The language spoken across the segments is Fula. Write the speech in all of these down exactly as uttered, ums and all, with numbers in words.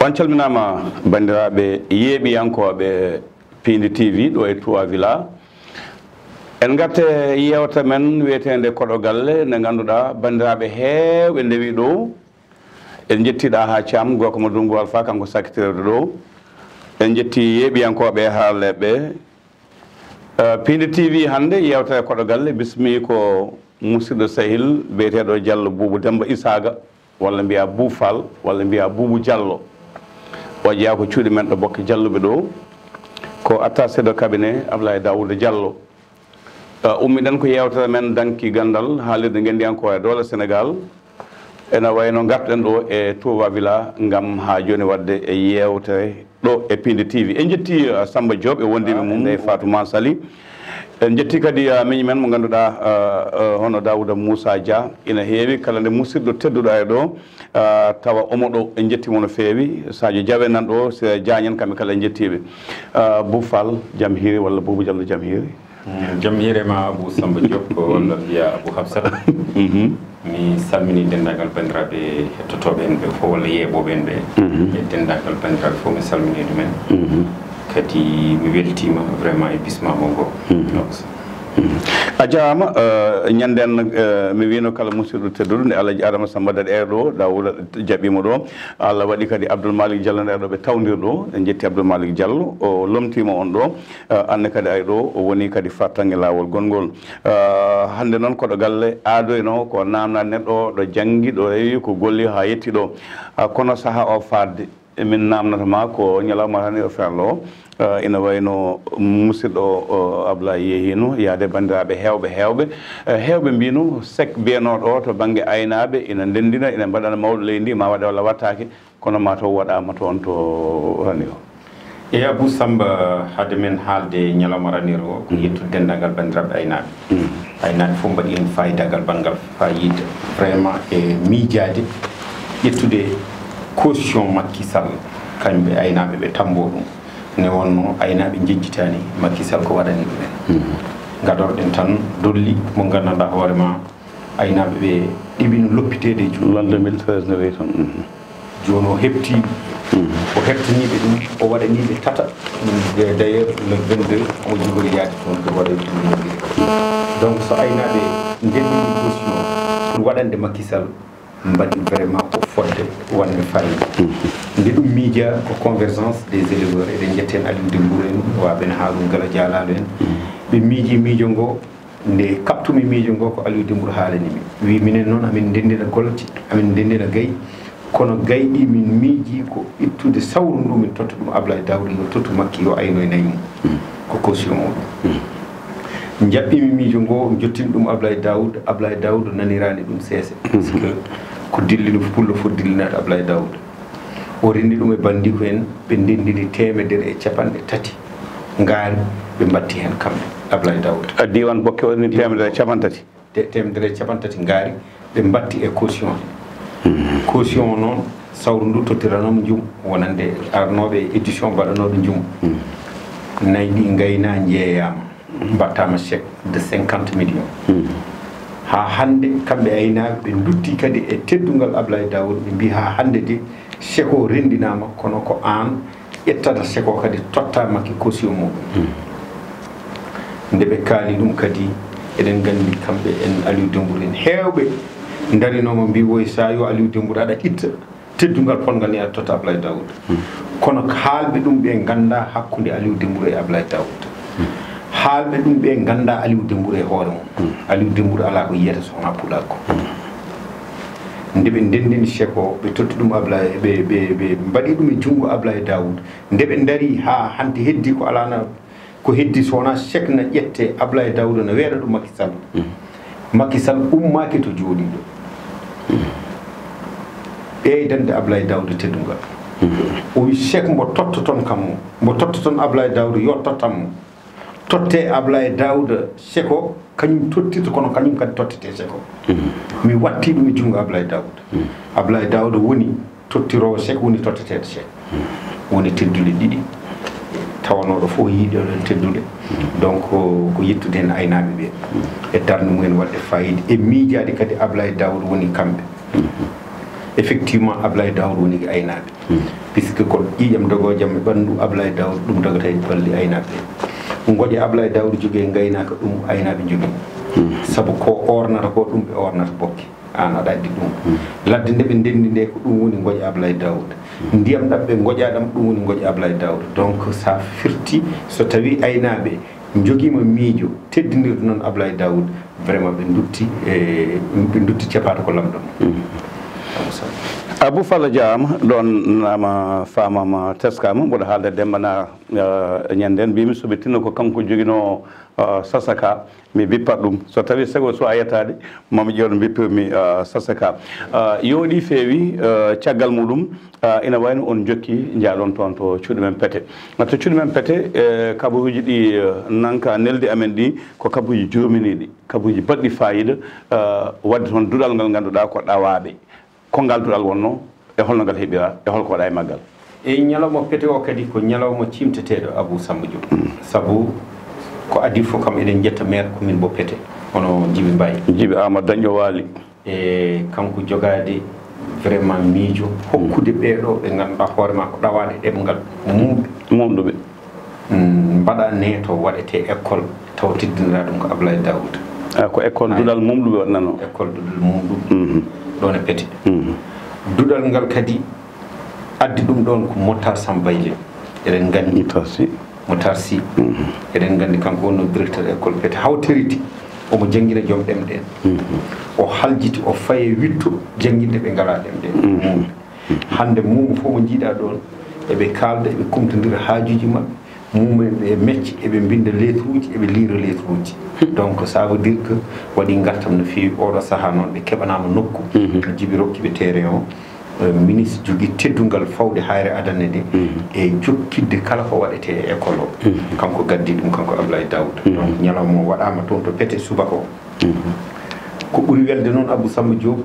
On calminaama, banndiraaɓe yeeɓiyankooɓe Piindi T V ɗo e Touba Villa. En ngarte yeewtere men wiyeteende Koɗo Galle, nde ngannduɗaa banndiraaɓe heewɓe ndewi ɗo. En njetti Ɗaha Caam, gorko mo Dunngu Alfa, kanko sakkiti rewde ɗo. En njetti yeeɓiyankooɓe e harleeɓe. Eh, Piindi T V hannde, yeewtere Koɗo Galle, bismii ko musidɗo sehil biyeteeɗo Jallo Buubu Demba Isaaga, walla mbiyaa Buu Faal, walla mbiyaa Buubu Jallo. O jeyaa ko cuuɗi men ɗo Bokke Jalluɓe ɗo, ko attaché de cabinet Ablaye Daouda Diallo. Eh, ummiɗen ko yeewtere men danki ganndal haalirde ngenndiyankooɓe e doole Sénégal. Ena wayno ngartuɗen ɗo e Touba Villa ngam haa jooni waɗde e yeewtere ɗo e Piindi T V. En njetti, eh, Samba Diop e wondiiɓe mum e Fatou Mansali. En njetti kadi, eh, miñi men mo ngannduɗaa, eh, eh, hono Daouda Moussa Dia. Ina heewi kala nde musidɗo tedduɗo ari ɗo, eh, tawa omo ɗo. En njetti mo no feewi. Sadio Diaw en nan ɗo, Sira Diagne en, kamɓe kala en njettiiɓe. Eh, Buu Faal, jam hiiri walla Buubu Jallo, jam hiiri? Mm, jam hiiri ma Abou Samba Diop, walla mbiya Abou Hafsat. Mhm. Mi salmini denndaangal banndiraaɓe hettotooɓe en ɓe fof, walla yeeɓooɓe en ɓe. Mhm. E denndaangal banndiraaɓe fof, mi salmini ɗumen. Mhm. Kadi mi weltiima vraiment e bismaama ngo. Mhm. Donc, mhm. A jaaraama, eh, ñande en, eh, mi wino kala musidɗo tedduɗo nde Alhaji Adama Samba Daɗe ɗo, Daouda jaɓiima ɗo. Allah waɗi kadi Abdoul Malick Diallo nde ɗo ɓe tawndir ɗo. En njetti Abdoul Malick Diallo, o lomtiima on ɗo. Eh, aan ne kadi ari ɗo, o woni kadi fartaŋŋe laawol gonngol. Eh, hannde noon Koɗo Galle aadoyno ko naamnaade neɗɗo ɗo janngi, ɗo rewi, ko golli haa yetti ɗo. Ah, kono sahaa o faadde, emin naamnata ma ko ñalawma tan o ferlo. Eh, ina wayno musidɗo o, Ablaye yehiino yaade banndiraaɓe heewɓe, heewɓe. Eh, heewɓe mbino sek biyanooɗo o to bannge aynaaɓe ina ndenndina, ina mbaɗana mawɗo leydi ndi, ma waɗe walla waɗtaake. Kono ma taw waɗaama toon to Raniro. E Abou Samba, hade men haalde ñalawma Raniro, ko yettude denndaangal banndiraaɓe aynaaɓe. Mm. Aynaaɓe fof mbaɗi heen faayidaagal banngal faayiida. Vraiment e miijaade ƴettude caution Macky Sall, kamɓe aynaaɓe ɓe tammboo ɗum. Ne wonnoo aynaaɓe njejjitaani Macky Sall ko waɗani ɗumen. Mm. Ngadorɗen tan dolli mo nganndanɗaa hoore ma, aynaaɓe ɓe ɗiɓino loppiteede e juuɗe. L'an deux mille treize ne weyi toon. Mhm. Jooni o heɓtii, mhm, o heɓtanii ɓe ɗum, o waɗanii ɓe tata. Ɗum, d-, d'ailleurs, le vingt-deux, omo jogori yahde toon pour waɗa ɗum. Donc, so aynaaɓe ndenndini caution pour waɗande Macky Sall, mbaɗi vraiment ko fodde waɗde faayiida. Mhm. Nde ɗum miija ko convergence des éleveurs, eɗen njetti heen Aliou Dembourou en, Waɓen Harouna Galo Dialalo en. Mhm. Ɓe miiji miijo ngo, nde kaɓtumi miijo ngo ko Aliou Dembourou haalani mi. Wi minen noon amin ndenndina golti, amin ndenndina gayi, kono gayi ɗi min miiji ko ittude sawru ndu min totta ɗum Ablaye Daouda, yo tottu Macky, yo ayno e nayi mum. Mm. Ko caution muɗum. Mm. Njaɓɓimi miijo ngo, njottimi ɗum Ablaye Daouda, Ablaye Daouda naniraani ɗum seese. Mm. Parce que ko dillino pullo foti dillinaade Ablaye Daouda. O renndi ɗum e banndiiko en, ɓe ndenndini teemedere e capanɗe tati ngaari, ɓe mbatti heen kamɓe, Ablaye Daouda. A, diiwaan Bokke o renndi teemedere e capanɗe tati? Te-, teemedere e capanɗe tati ngaari, ɓe mbatti e caution. Mhm. Caution o noon, sawru ndu tottiranooma njuum, wonande arnooɓe e édition mbaɗanooɗo njuum. Mhm. Nayi ɗi ngaynaa njeeyaama, mbaɗtaama chèque de cinquante millions. Mhm. Haa hannde, kamɓe aynaaɓe, ɓe nduttii kadi e teddungal Ablaye Daouda, ɓe mbii, haa hannde de, chèque o renndinaama, kono ko aan ƴettata chèque o kadi totta Macky caution muɗum. Hmm. Nde ɓe kaali ɗum kadi, eɗen nganndi kamɓe en Aliou Dembourou en, heewɓe ndarinooma mbii, woy, so yo Aliou Dembourou aɗa itta teddungal potngal ni aɗa totta Ablaye Daouda. Hmm. Kono haalɓe ɗum ɓe nganndaa hakkunde Aliou Dembourou e Ablaye Daouda. Hmm. Haalɓe ɗum ɓe nganndaa Aliou Dembourou e hoore mum. Hmm. Aliou Dembourou alaa ko yiyata so wonaa pulaagu. Hmm. Nde ɓe ndenndini chèque o, ɓe totti ɗum Ablaye, ɓe, ɓe, ɓe mbaɗi ɗum e junngo Ablaye Daouda. Nde ɓe ndarii haa hannde heddii ko alaa na, ko heddii so wonaa chèque na ƴettee, Ablaye Daouda na weeɗa ɗum Macky Sall. Mhm. Macky Sall ummaaki to jooɗiiɗo. Mhm. Ɓeydande Ablaye Daouda teddungal. Mhm. O wi chèque mbo tottoton kam mo, mbo tottoton Ablaye Daouda yo tottam mo. Tottee Ablaye Daouda chèque o, kañum tottirta, kono kañum kadi tottetee chèque o. Mhm. Mi watti ɗum e junngo Ablaye Daouda. Mhm. Ablaye Daouda woni tottiroowo chèque, woni totteteeɗo chèque. Mhm. Woni teddule ɗiɗi. Tawanooɗo fof yiɗi oɗon teddule. Mhm. Donc, ko, ko yettude heen aynaaɓe ɓe. Mhm. E darnde mumen waɗde faayiida. E miijaade kadi Ablaye Daouda woni kamɓe. Mhm. Effectivement, Ablaye Daouda woni e aynaaɓe. Mhm. Puisque ko ƴiiƴam dogoojam e ɓanndu Ablaye Daouda, ɗum dogata e ɓalli aynaaɓe ɓe. Ngoƴa Ablaye Daouda jogii e ngaynaaka, ɗum aynaaɓe njogii. Sabu ko ornata ko, ɗum ɓe ornata bokke. Aan aɗa addi ɗum. Ladde nde ɓe ndenndi nde, ko ɗum woni ngoƴa Ablaye Daouda. Ndiyam ɗam ɓe ngoƴa ɗam, ɗum woni ngoƴa Ablaye Daouda. Donc, so a firti, so tawii aynaaɓe njogiima miijo teddinirde noon Ablaye Daouda, vraiment ɓe ndutti, e, ɓe ndutti cepaade ko lamɗo mum. Abou Falla jaaraama, ɗoon naama faamaama, teskaama, mboɗo haalde Demba Naar, eh, ñande ndeen, mbiymi so ɓe tinno ko kanko joginoo, eh, Sasaka, mi bippat ɗum. So tawii sego so a yettaade, mami ƴeew no mbippirmi, eh, Sasaka. Eh, yooɗi feewi, eh, caggal muɗum, eh, ina wayno on jokki njaaɗon toon to cuuɗi men Pete. To cuuɗi men Pete, eh, kabaruuji ɗi, eh, nanka neldi amen ɗi, ko kabaruuji jurminiiɗi, kabaruuji baɗɗi faayiida, eh, waɗde toon duɗal ngal ngannduɗaa ko ɗawaaɓe. Ko ngal duɗal wonnoo, e holno ngal heɓiraa, e holko waɗaa e maggal? Eyi, ñalawma Pete o kadi ko ñalawma ciimteteeɗo, Abou Samba Diop. Sabu ko adii fof kam eɗen njetta maire commune mo Pete, hono Djiby Mbaye. Djiby Amadou Dañɗo Waali. E kanko jogaade vraiment miijo, hokkude ɓee ɗoo ɓe ngannduɗaa hoore maa ko ɗawaaɗe ɗemngal mumɓe. Mumɗuɓe. Mm, mbaɗa ne to waɗetee école, tawa teddinira ɗum ko Ablaye Daouda. Ah, ko école Ay. Duɗal mumɗuɓe waɗnanoo. École duɗal mumɗum. Mhm. Ɗoon e Pete. Mhm. Duɗal ngal kadi addi ɗum ɗoon ko Mottar Sambayle. Eɗen nganndi. Mottar Sy. Mottar Sy. Mhm. Eɗen nganndi kanko wonno directeur école Pete Hawteridi. Omo janngina joom ɗemɗe en. Mhm. O haljiti, o faye witto jannginde ɓe ngalaa ɗemɗe en. Mhm. Mumɓe. Hannde muumo fof mo njiiɗaa ɗoon, eɓe kaalda, eɓe kumtondira haajuuji maɓɓe, muumo eɓe mecca, eɓe mbinnda lettre uji, eɓe liira lettre uji. Donc, ça veut dire que waɗi ngartam no feewi. Oɗo sahaa noon, ɓe keɓanaama nokku, Djiby rokki ɓe terrain o. Eh, ministre jogii teddungal fawde Haayre Adane nde, e jokkitde kala ko waɗetee e école o. Kanko gaddi ɗum, kanko Ablaye Daouda. Donc, ñalawma o waɗaama toon to Pete subaka o. Ko ɓuri welde noon, Abou Samba Diop,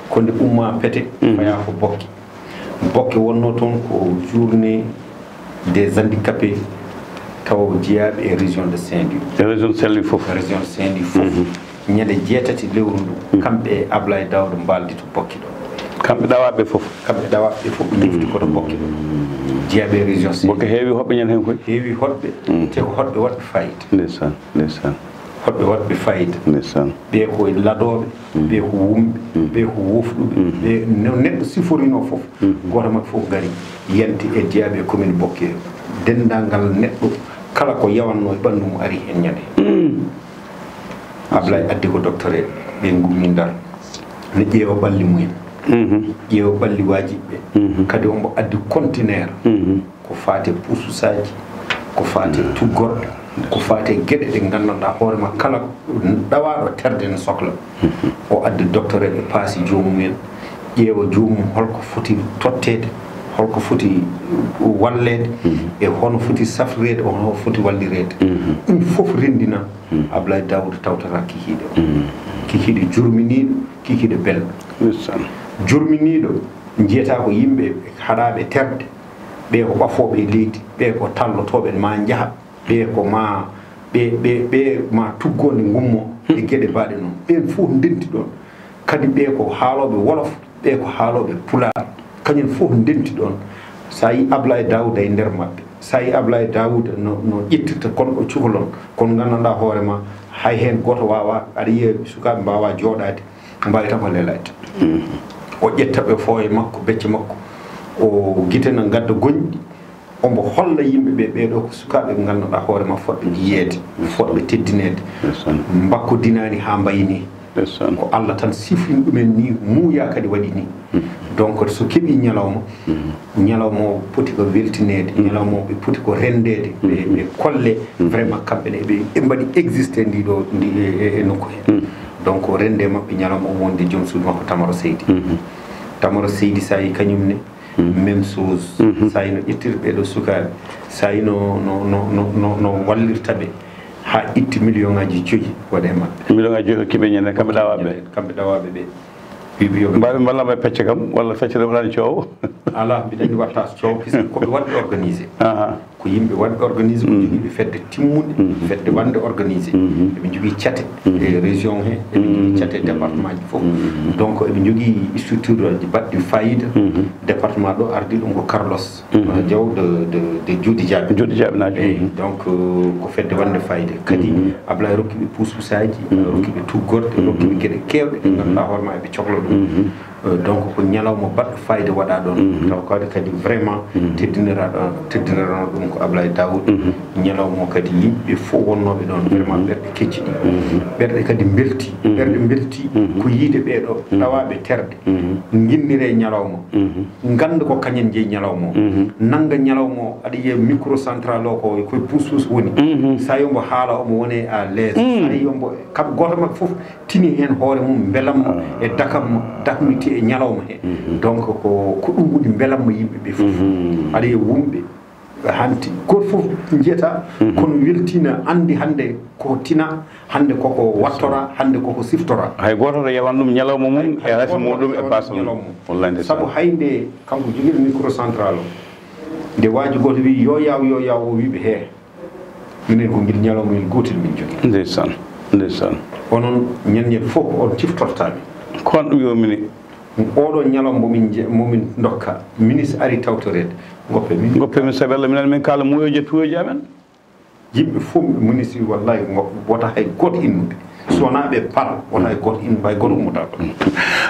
ko nde ummaa Pete, fayaa ko Bokke. Bokke wonnoo toon ko journée des handicapés, tawa o jeyaaɓe e région de Saint-Louis. E région Saint-Louis fof. Région Saint-Louis fof. Ñande jeetati lewru ndu, kamɓe e Ablaye Daouda mbaaldi to Bokke ɗo. Kamɓe ɗawaaɓe fof. Kamɓe ɗawaaɓe fof ɓe njofti koto Bokke ɗo. Jeyaaɓe e région Saint-Louis. Bokke heewi hoɗɓe ñande heen koy. Heewi hoɗɓe, te ko hoɗɓe waɗɓe fayida. Ndeysaan, ndeysaan. Hoɗɓe waɗɓe fayida. Ndeysaan. Ɓee ko ladooɓe, ɓee ko wumɓe, ɓee ko wofɗuɓe, ɓee no neɗɗo siforinoo fof, gooto maɓɓe fof gari, yanti e jeyaaɓe e commune Bokke. Denndaangal neɗɗo kala ko yawannoo e ɓanndu mum ari heen ñande. Ablaye addi ko docteur en, ɓe ngummi Ndar, ne ƴeewa ɓalli mumen, ƴeewa ɓalli waajiɓe ɓe. Kadi omo addi conteneur. Ko faati e pususaaji, ko faati e tuggorɗe, ko faati e geɗe ɗe nganndanɗaa hoore ma kala ɗawaaɗo terde ne sokla. O addi docteur en, ɓe paasi joomum en, ƴeewa joomum holko foti totteede, holko foti walleede, e hono foti safreede, hono foti wallireede. Ɗum fof renndina Ablaye Daouda tawtata kikiiɗe o. Kikiiɗe jurminiiɗo, kikiiɗe belɗo. Ndeysaan. Jurminiiɗo, njiyata ko yimɓe haɗaaɓe terde, ɓe ko ɓafooɓe e leydi, ɓe ko tallotooɓe ma njaha, ɓe ko ma, ɓe, ɓe, ɓe ma tuggonde ngummo e geɗe mbaɗe noon. Ɓeen fof ndenti ɗoon. Kadi ɓe ko haalooɓe wolof, ɓe ko haalooɓe pulaar. Kañum fof ndenti ɗoon. So a yi Ablaye Daouda e nder maɓɓe, so a yi Ablaye Daouda no, no ƴettirta kon o cukalon, kon nganndanɗaa hoore ma, hay heen gooto waawaa, aɗa yiya sukaaɓe mbaawaa jooɗaade, mbaawi tan ko lelaade. O ƴetta ɓe fooye makko, becce makko, o gite na ngadda goñɗi, omo holla yimɓe ɓe, ɓee ɗoo ko sukaaɓe ɓe nganndanɗaa hoore ma fotɓe yiyeede, fotɓe teddineede, mbakkodinaani haa mbayni. Ndeysaan. Ko Allah tan sifrini ɗumen ni, muuya kadi waɗi ni. Donc, so keɓii ñalawma, ñalawma o poti ko weltineede, ñalawma o ɓe poti ko renndeede, ɓe, ɓe kolle vraiment kamɓe ne, ɓe, ɓe mbaɗi existé ndi ɗo, ndi e, e, e nokku he. Donc, rennde maɓɓe ñalawma o wonde joom suudu makko Tamaro Seydi. Tamaro Seydi, so a yi kañum ne, même chose. So a yi no ƴettirta ɓee ɗoo sukaaɓe, so a yi no, no, no, no, no, no wallirta ɓe, haa itti million ŋaaji joyi waɗa e maɓɓe. Million ŋaaji joyi hokki ɓe ñande, kamɓe ɗawaaɓe ɓe. Kamɓe ɗawaaɓe ɓe. Wi ɓe yo ɓe mbaawi mballa ɓe pecce kam, walla feccere waɗaani coowo? Alaa, mbiɗa anndi waɗta coowo, puisque ko ɓe waɗɓe organisé. Aha. ko yimɓe waɗɓe organisé, ko jogiiɓe fedde timmuɗe, fedde wande organisé. Eɓe njogii cate e région he, eɓe njogii cate e département ji fof. Donc eɓe njogii structure ji baɗɗi fayida. Département ɗo ardii ɗum ko Carlos Diaw de, de, de Juuɗe Jaaɓe. Juuɗe Jaaɓe na. Eyi, donc ko fedde wande fayida. Kadi Ablaye rokki ɓe pusupusaji, rokki ɓe tuggorɗe, rokki ɓe geɗe kewɗe ɗe ngannduɗaa hoore ma eɓe cokla ɗum. Euh, donc ko ñalawma baɗɗo fayida waɗa ɗon. Taw kadi kadi vraiment teddiniraɗo teddinirano ɗum ko Ablaye Daoud. Ñalawma o kadi yimɓe fof wonnooɓe ɗon vraiment ɓerɗe kecciɗi. Ɓerɗe kadi mbelti. Ɓerɗe mbelti ko yiide ɓeeɗo tawaɓe terɗe, ginnire ñalawma, ngannda ko kañen jeyi ñalawma o. Nannga ñalawma o, aɗa yiya micro central o ko koye puspus woni. Sa yo mbo haala omo wone à l'aise. Sa yi ombo kam gooto maɓɓe fof tini heen hoore mum, mbelamma e dakam, dakmiti e ñalawma he. Donc ko, ko ɗum woni mbelamma yimɓe ɓe fof. Aɗa yiya wumɓe hanti, gooto fof njiyata, kono weltina, anndi hannde ko tina, hannde koko wattora, hannde koko siftora. Hay gooto to yawan ɗum ñalawma mum e rasi muɗum e basal mum. Wallahi ndeysaan. Sabu hay nde kanko jogiiɗo micro central o, nde waaji gooto wi yo yaw, yo yaw, o wiɓe he. Minen ko ngel ñalawma ngel gootel min njogii. Ndeysaan, ndeysaan. Onon ñannde fof on ciftortaa min. Ko honɗum yomini? Oɗo ñalawma mo min nje-, mo min ndokka, ministre ari tawtoreede, ngoppe min. Ngoppe min sabi Allah, minen min kaala muuyooji e tuuyooji amen. Yimɓe fof ministre wi wallahi ngo-, wota hay gooto innude. So wonaa ɓe par, wota hay gooto innu, hay gooto ummata ɗon.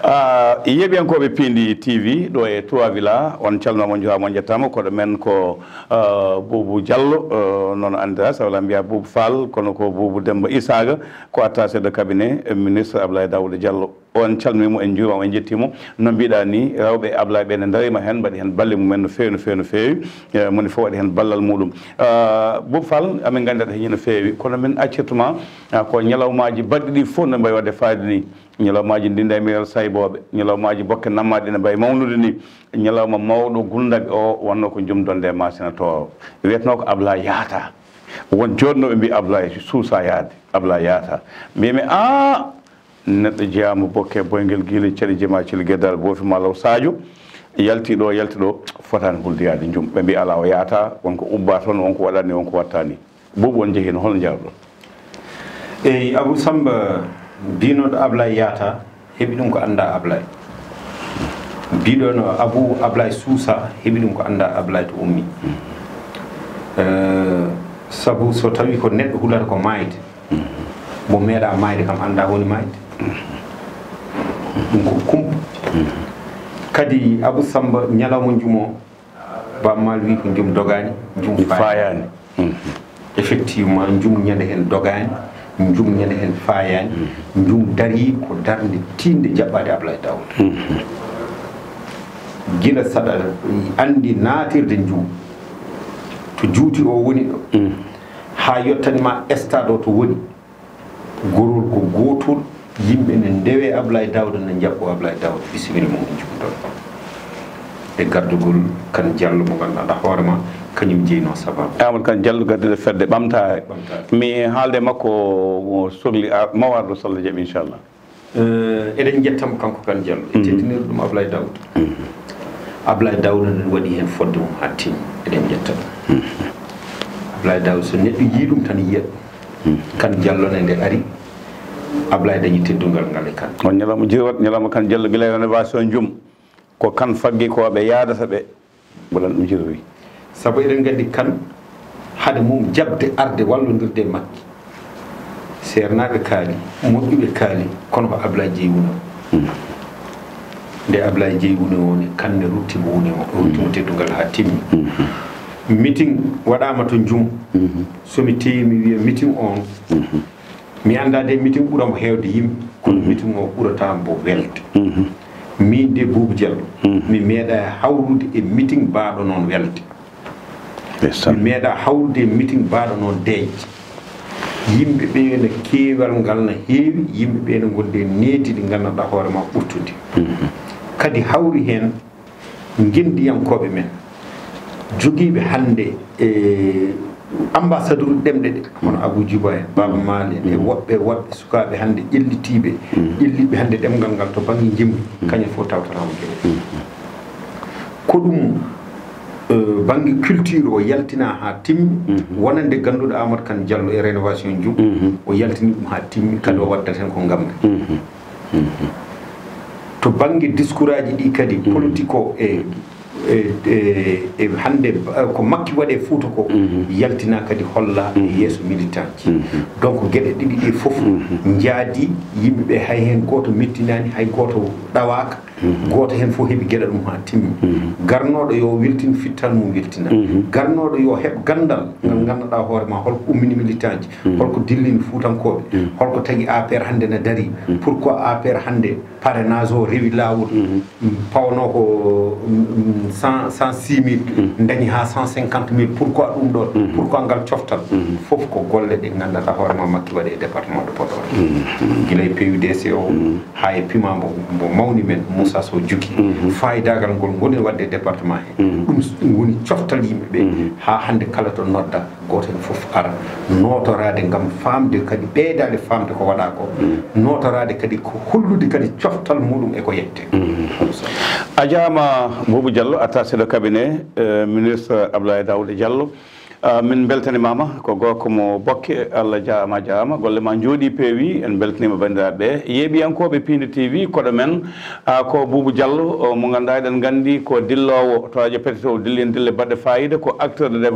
Ah, yeeɓiyankooɓe Piindi T V ɗo e Trois Villa, on calminaama, on njuuraama, on njettaama. Koɗo men ko Ah, Boubou Diallo, ah, noon anndira, sawla mbiya Boubou Fall, kono ko Boubou Demba Isaga, ko attaché de cabinet, eh, ministre Ablaye Daouda Diallo. On calminii mo, en njuuriima mo, en njettii mo. No mbiɗa ni, rewɓe Ablaye ɓe ne ndariima heen, mbaɗi heen balle mumen no feewi, no feewi, no feewi. Eh, moni fof waɗi heen ballal muɗum. Ah, Boubou Fall, amin nganndi aɗa heñi no feewi, kono min accirtuma, ah, ko ñalawmaaji baɗɗi ɗi fof no mbayi waɗde fayida ni. Ñalawmaaji ndinda e miral saybooɓe, ñalawmaaji bokke nammaaɗe ina mbayi mawnude ni. Ñalawma mawɗo Gulndaɓe o wonnoo ko jom donde e Masina Tooro. Wiyetnoo ko Ablaye Yaata. Won jooɗnooɓe mbiyi Ablaye suusaa yaade, Ablaye Yaata. Mbiymi, "Aa, neɗɗo jeyaama bokke boyngel giile caɗi jema cili gedal boofi ma law Sadio. Yalti ɗo, yalti ɗo, fotaani hulde yaade njum." Ɓe mbiyi, "Alaa, o yaata, won ko ubbaa toon, won ko waɗaani, won ko wattaani." Boubou, on njehi no, hol njaarɗon? Eyi, Abou Samba, biynooɗo Ablaye Yaata, heɓi ɗum ko anndaa Ablaye. Biɗo no Abou Ablaye Suusa, heɓi ɗum ko anndaa Ablaye to ummi. Eh, sabu so tawi ko neɗɗo hulata ko maayde, mo meeɗa maayde kam anndaa woni maayde. Ɗum ko kumpa. Kadi Abou Samba, ñalawma njumo, Baaba Maal wi ko njum dogaani, njum faayaani. Faayaani. Mhm. Effectivement, njum ñande heen dogaani, njum ñande heen faayaani, mhm, njum darii ko darnde tiiɗnde jaɓɓaade Ablaye Daouda. Mhm. Gila saɗa anndi naatirde njum, to juuti o woni ɗo, mhm, haa yottani ma stade o to woni, gorol ko gootol, yimɓe ne ndewe Ablaye Daouda, ne njaɓɓo Ablaye Daouda, bisimilla mum en jumɗon. E gardugol Kan Diallo mo ngannduɗaa hoore ma, kañum jeynoo sababu. Amadou Kan Diallo, gardiiɗo fedde Ɓamtaare. Ɓamtaare. Mi haalde makko, o sorli ar-, mawarɗo so Allah jaɓi, inchallah. Eh, eɗen njettamo kanko Kan Diallo, e, mhm, teddinirɗo ɗum Ablaye Daouda. Mhm. Ablaye Daouda ne waɗi heen fodde mum haa timmi, eɗen njetta ɗum. Mhm. Ablaye Daouda, so neɗɗo yii ɗum tan, yiya ɗum. Kan Diallo ne nde ari, Ablaye dañi teddungal ngal e Kan. On ñalawma jirwat, ñalawma Kan Diallo, gila e rénovation jum. Ko Kan faggikooɓe yaadata ɓe, mboɗon ɗum jirwi. Sabu eɗen nganndi Kan, hade mum jaɓde arde wallondirde e makki, seernaaɓe kaali, moƴƴuɓe kaali, kono ko Ablaye Jeyi woni o. Hmm. Nde Ablaye Jeyi woni o, ne Kan ne rutti mo woni o, rutti mo teddungal haa timmi. Hmm. Meeting waɗaama to Njum. Hmm. So mi teyi, mi wiya meeting on, hmm, mi anndaa de meeting ɓura mo heewde yimɓe, kono, mhm, meeting o ɓurata mo welde. Mhm. Miin de Boubou Diallo, mhm, mi meeɗaa hawrude e meeting baaɗo noon welde. Ndeysaan. Mi meeɗaa hawrude e meeting baaɗo noon deeƴde. Yimɓe ɓe no keewal ngal no heewi, yimɓe ɓe no ngonde e needi ndi nganndanɗaa hoore ma ɓurtude. Mhm. Kadi hawri heen ngenndiyankooɓe men, jogiiɓe hannde e ambassadeur ɗemɗe ɗe, hono Abou Djiba en, Baaba Maal en, e, mm, woɓɓe, woɓɓe sukaaɓe hannde ƴellitiiɓe, mm, ƴelliiɓe hannde ɗemngal ngal to bannge njimri, mm, kañum fof tawtataama geɗe. Mm. Ko ɗum, eh, Bannge culture o yaltinaa haa timmi, wonande ganduɗo Amadou Kane Diallo e rénovation Djoum, o yaltini ɗum haa timmi, kadi o waddata heen ko ngamri. To bannge discours aji ɗi kadi, politique o e, e, e, e hannde, eh, ko Makki waɗe Fuuta ko, yaltinaa kadi hollaa e yeeso militant ji. Donc geɗe ɗiɗi ɗe fof njaadi, yimɓe ɓe hay heen gooto mettinaani, hay gooto ɗawaaka. Gooto heen fof heɓi geɗal mum haa timmi. Garnooɗo yo weltin fittal mum weltina. Garnooɗo yo heɓ ganndal ngal ngannduɗaa hoore ma, holko ummini militant ji, holko dillini fuutankooɓe, holko tagi A P R hannde na darii, pourquoi A P R hannde parrainage o rewi laawol, pawnoo ko, mm, mm, cent, cent six mille, dañi haa cent cinquante mille, pourquoi ɗum ɗoon, pourquoi ngal coftal? Fof ko golle ɗe ngannduɗaa hoore ma Makki waɗi e département de Podor. Gila e P U D C o, haa e pima mbo, mbo mawni men Moussa Sow jogii, faayidaagal ngol ngoni waɗde e département he, ɗum s-, ɗum woni coftal yimɓe ɓe. Haa hannde kala to nodda, gooto heen fof ara nootoraade ngam faamde, kadi ɓeydaade faamde ko waɗaa ko, nootoraade kadi ko hollude kadi coftal muɗum e ko yette. A jaama Boubou Diallo, attaché de cabinet, eh, ministre Abdoulaye Daouda Diallo. Ah, min mbeltanimaama, ko gorko mo Bokke, Allah jaaraama, a jaaraama, golle ma njooɗii, peewii. En mbeltaniima banndiraaɓe ɓe. Yeeɓiyankooɓe Piindi T V, koɗo men, ah, ko Boubou Diallo, o mo ngannduɗaa eɗen nganndi ko dilloowo to radio Pete to, o dilli en dille baɗɗe faayiida, ko acteur de développement.